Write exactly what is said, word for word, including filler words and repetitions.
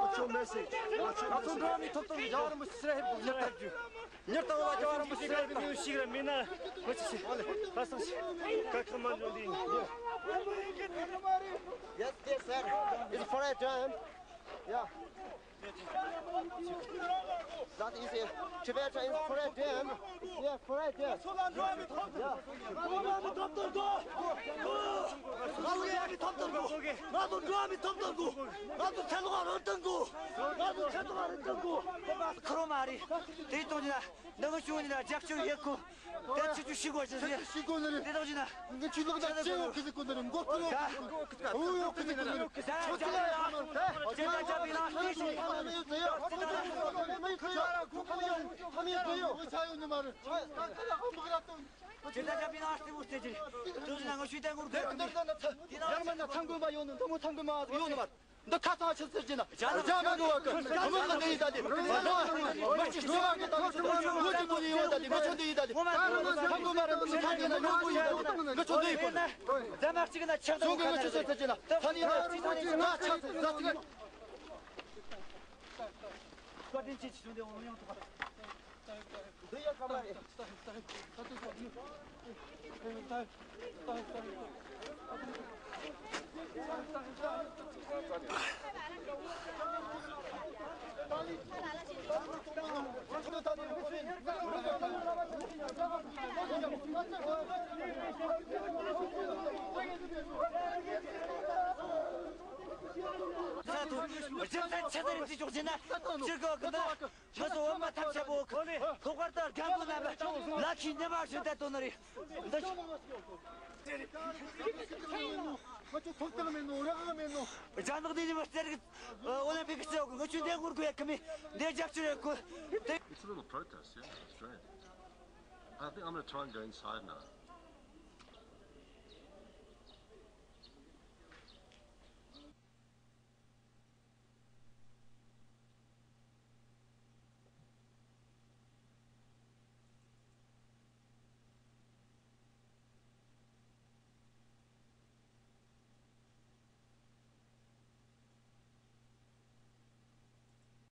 What's your message? What's your message? ང་ཚོ་འགྲོ་བ་མིའི་ཐོབ་ཐང་གི་རྒྱལ་བ་རིན་པོ་ཆེ་ཕྱིར་ཕེབས་དགོས། ཉར་ཐར་རྒྱུ། ཉར་ཐར་བ་རྒྱལ་བ་རིན་པོ་ཆེ་ཕྱིར་ཕེབས་དགོས། ཞིག་ར་མིན་ན་ང་ཚོ་ཞིག་ཁ་སང་ཞིག་ཁ་ཁ་མ་འཇོན་དེ་ཡིན། Yes, yes, sir. It's for a time. Yeah. That is it. Tibetan is for a time. Yeah, for a time. Yeah. ཁོ་རོ་མ་རེད། དེའི་སྟོང་ཉིད་ལ་རྒྱབ་སྐྱོར་ཡོད་ཁུལ། དེ་ཆུ་ཆུ་ཤི་དགོས་ཟེར་ཟེར། ཤི་དགོས་ནི་རེད། དེ་དང་ཅི་ན། ངས་ཆུ་ལོག་ད་ཅེ་འོ་ཁི་ཟི་གོ་ནི་རེད། མགོ་ཕུ་ལོ་ཁི་ཟི་གོ་ནི་རེད། མགོ་ཕུ་ལོ་ཁི་ཟི་གོ་ནི་རེད། ཇེ་ཇ་ཇ་བི་ལ་ཤི་ཤི། ཇེ་ཇ་ཇ་བི་ལ་ཤི་མུ་སྟེ་ཅི། དེ་དང་ཅི་ན་ང་ཤུལ་ཏན་གུར་དེ་ན། དེ་ན་ང་ཤུལ་ཏན་གུར་དེ་ན། ཡར་མ་ན་ཐང་གོ་མ་ཡོང་ནི། འདི་མོ་ཐང་གོ་མ་ཡོང་ནི་མ། འདི་ཁ་ཚང་ཆི་ཟེར་གྱི་ན། རྒྱ་ནག་མ་གི་བ་གི་མི་གི་འདི་ཡི་ད་དེ། མ་གི་ནོ་བ་གི་ད་དེ། ཆི་ཆི་གི་ཡི་ཡོང་ད་དེ། ང་ཆོ་འདི་ཡི་ད་དེ། ཐང་གོ་མ་རེད། འདི་ཐང་གི་ན་ཉོ་གི་ཡི་ད་དེ། ང་ཆོ་འདི་ཡི་གོ་ན། རྒྱ་ནག་གཅིག་ན་ཆག་ད་གི་ང་ཆོ་ཟེར་ཟེར་གྱི་ན། ཐ་ནི་ན་ང་ཆག་ཟེར་ཟ་ཟེར་གྱི་ན། བཀའ་དྲིན་ཆེ། ཆི་ཆུང་དེ་འོང་ཡོང་ཐུབ་པ། འདི་ཡ་ཀ་མ་རེད། རྒྱུ་མཚན་ཆེ་ས་རེད་ཅེས་ཆོག་ཅེ་ན། སྤྱིར་གོ་གི་ན། ང་ཚོ་འོ་མ་ཐམས་ཅད་པོ་ལྷག་པར་དུ་རྒན་པོ་རྣམ་པ་ལ་ཁྱི་ཉི་མ་བཞིན་བསྡད་དོ་ནི་རེད། འདི་ང་ཚོ་ཐོབ་ཐང་མེད་ནོ། རང་དབང་མེད་ནོ། རྒྱ་ནག་འདི་ཉི་མ་རྩེ་རིག་ཨོ་ལིམ་པིག་སྤྱི་ཡོག་གི་ང་ཆོས་འདེད་ངོར་དགོས་ཡ་ཁི་མི་འདི་རྒྱབ་སྐྱོར་ཡོད་ཁུལ་དེ། It's a little protest, yeah, it's great. I think I'm gonna try and go inside now.